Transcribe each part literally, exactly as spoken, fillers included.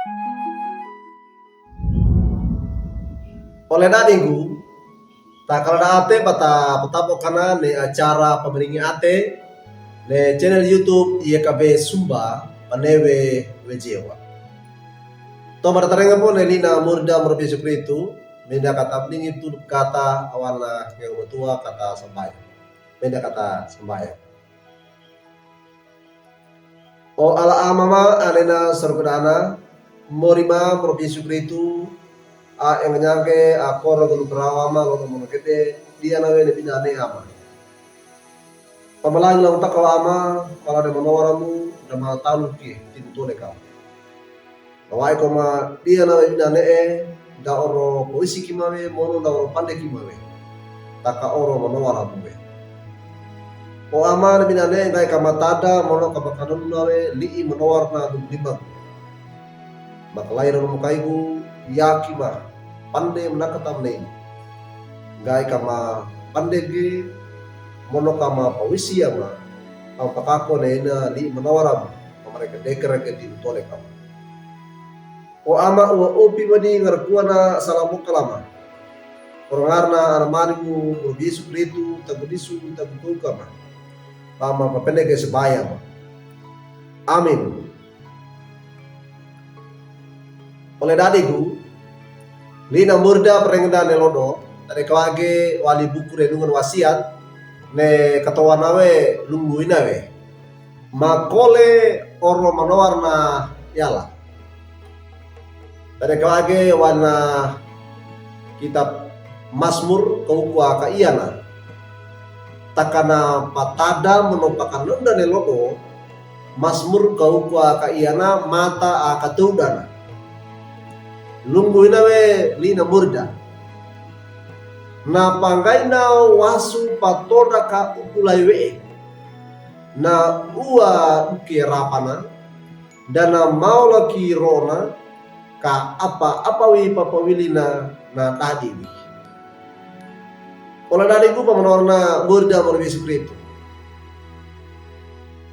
Ole dadigu, ta kaladaate ba ta patapo kana ne acara pamaringi ate ne channel YouTube Y K B Sumba, panewe wejewa. Toman tarenga po ne lina Murida Morobi Yesu Kristu, menda kata mendingi tudu kata awana ngeng matua kata sambaya. Menda kata sambaya. O Allah a mama a nena sorgodana, Murima Morobi Yesu Kristu, a engenyangke a koro gulu karawa ma lodo monogete, diana we ne binane ama. Pamalang lang takawa ama, pala de manowaramu, da matalu ki, tintone kau. Bawae koma diana we binane e, da oro poisi kimawe, mono da oro pande kimawe. Taka oro manowaramu we. O ama ne binane ngkai kamatada, mono kamakananu nawe, li'i manowarna dum dimang. Makalai rano mukaigu, ya kima, pande manakata mnei. Ngkai kama pande ge, mono kama pawisi ama, kama pakako ne ina li'i manowaramu, pamareka dekera ke di utole kama. O ama ua opi madi ngarkuana salamo kalama. Orongarna anamanimu, Morobi Yesu Kristu, tagu disu, tagu kau kama. Pama papendeke sambaya ama. Amin. Ole dadigu, lina Murida parengeda ne lodo, tade kawage wali buku renungan wasiat, ne katowana we lunggu ina we. Makole oro manowarna yala. Tade kawage wana kitab Masmur kauku a kaiana. Takana patada mono pakananda ne lodo, Masmur kauku a kaiana mata a katoudana. Lunggu ina we lina Murida. Na panggaina wasu patonda ka upulai we'e. Na ua uke rapana, dana maola ki rona, ka apa-apa wi papawilina na dadiwi. Ole dadigu pamanowarna Murida Morobi Yesu Kristu.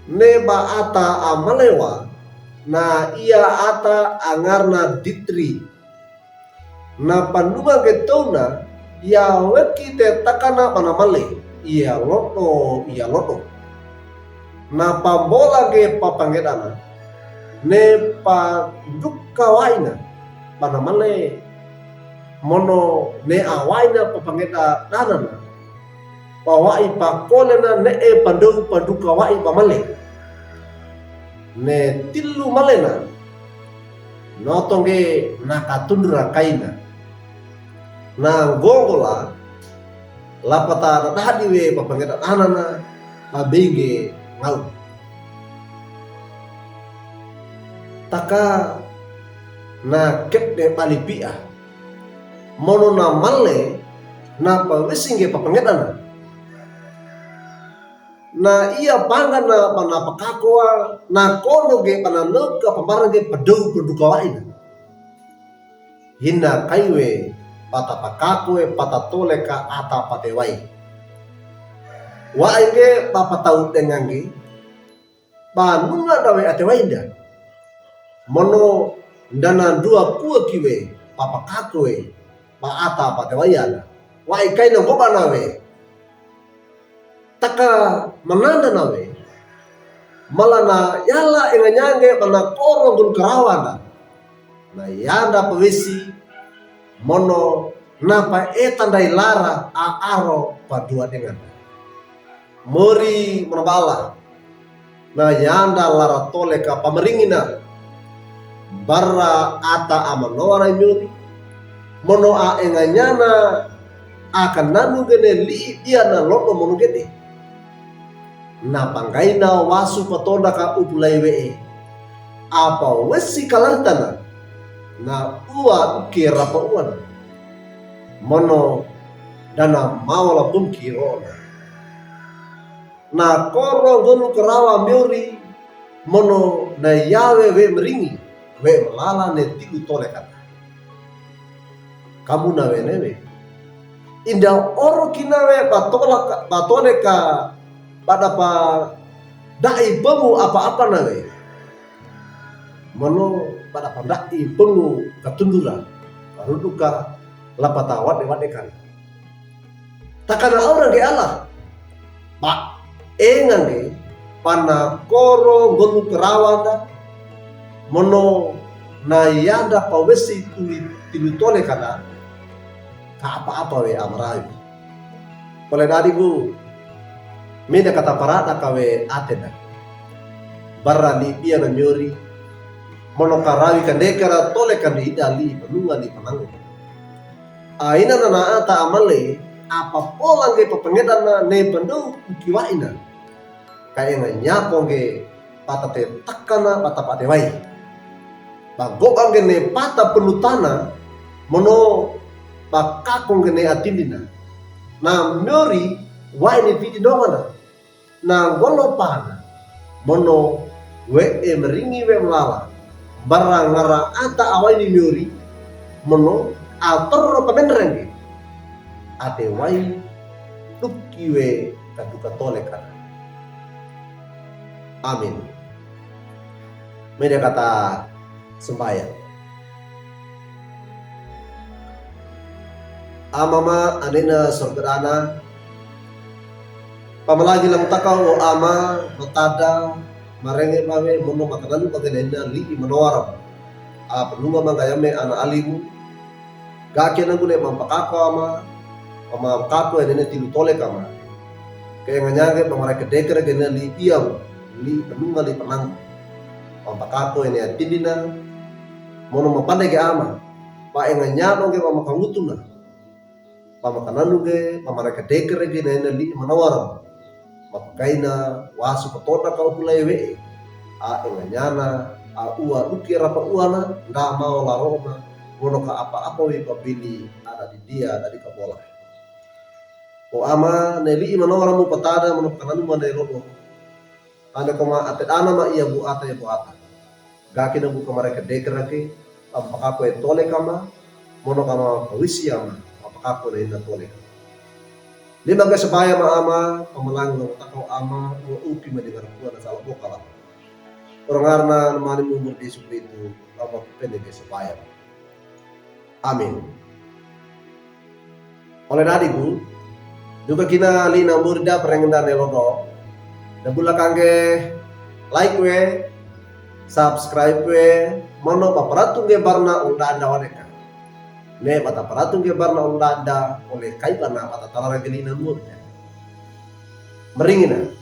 Ne ba ata a malewa, na ia ata angarna Ditri. Na pandunga ge touna, ia weki te takana bana male, ia lodo, ia lodo. Na pambola ge papangedana, ne panduka waina, bana male, mono ne awaina papangeda danana, pawa'i pakolena ne'e pandou panduka wa'i ba male. Ne tilu malena, noto ngge na katundura kaina. Na nggola, lapata dadadi we papangeda danana, babenge ngau. Taka na kep de bali pi'a. Mono na male, na pawisi ngge papangedana. Na ia panggana bana pakakoa, na kono ge bana noka pambarang ge padou paduka waina. Hina kaiwe pata pakakoe pata tole ka ata patewai. Wae ngge papatau dengangge, banunga dawe atewainda. Mono ndana ndua kua kiwe, papakakoe, ba ata patewaiana. Wae kaina nggoba nawe. Taka mananda nawe. Malana yala enganyange bana koro gun karawanda. Na yanda pawisi mono napa eta ndai lara a aro padua denganda. Mori manabala. Na yanda lara tole ka pamaringina. Bara ata a manowara miuri. Mono a enganyana a kananu gene li'i diana lodo mono gede. Na panggaina wasu patonda ka upulai we'e. Apa wesi kalartana. Na ua uke rapa uana. Mono dana mawala bungki roona. Na koro ngolu karawa miuri, mono na yawe we meringi, we malala ne tidu tole kata. Kamu na we newe. Inda oro kinawe batola ka, batole ka, badapa da'i bamu apa-apa nawe. Mono bada panda'i pongo katundura, karuduka lapata wade-wade kana. Takana aura ngge Allah. Ba enga ngge pana koro ngolu karawanda, mono na yanda pawesi tuli tilu tole kana, ka apa-apa we amarawi. Pole dadi gu, meda kata parada kawe atena. Bara lipiya na nyori, mono karawi kandekara tole kandida li panunga li panangu. Aina nana ata amale, apa pola ngge papangedana ne pandu ukiwaina. Kaenga nyapo ngge pata te takana pata pate wai. Bago angge ne pata penutana, mono bakako ngge ne atindina. Na miori wai ne pidi dongana. Na ngolo pana, mono we'e meringi we melala. Bara ngara ata awai ne miori, mono ator pamenrenge. Ate wai, duki we kaduka tole kana. Amin. Meda kata sembayang. Ama ma anena sorga dana. Pamalangi lamtaka o Ama, matada, marenge bawe, mono makananu bagenena li'i manowaram. A panunga manggayame ana alimu. Gaki nanggu ne mampakako Ama, mampakako enene tilu tole kama. Kaenga nyange pamareke dekere gene li'i piyam, li'i panunga li'i panangu. Mampakako ene atindina, mono mapandege Ama. Paenga nyano ngge pamakangutuna. Pamakananu ngge, pamareke dekere gene ene li'i manowaram. Mapakaina wasu patoda ka ukulae we'e. A enga nyana, a uwa uki rapa uwana, nda mawo larona, mono ka apa-apa we papili, ada didia, ada dikabola. O Ama, ne li'i manowaram mu patada, mono pakananu mane rodo. Ane koma ate dana ma iya bu ata iya bu ata. Gaki na bu kamareke dekere ke, pampakako e tole kama, mono kama pawisi Ama, pampakako ne ina tole kama. Lima ke sebaya ma Ama, pamalangi lamtaka o Ama, o upi ma dengar kuwa na sala bokala. Orang arna namani mumur Yesu Kristu, Ama pene ke sebaya. Amin. Ole dadi gu, duka kina li'i na murida perengenda ne lodo. Da bula kangge like we, subscribe we, mono paparatu ngge barna unda anda wadeka. Ne bata paratu ngge barna unda anda, ole kai barna bata talara ngge li'i na murida. Meringina.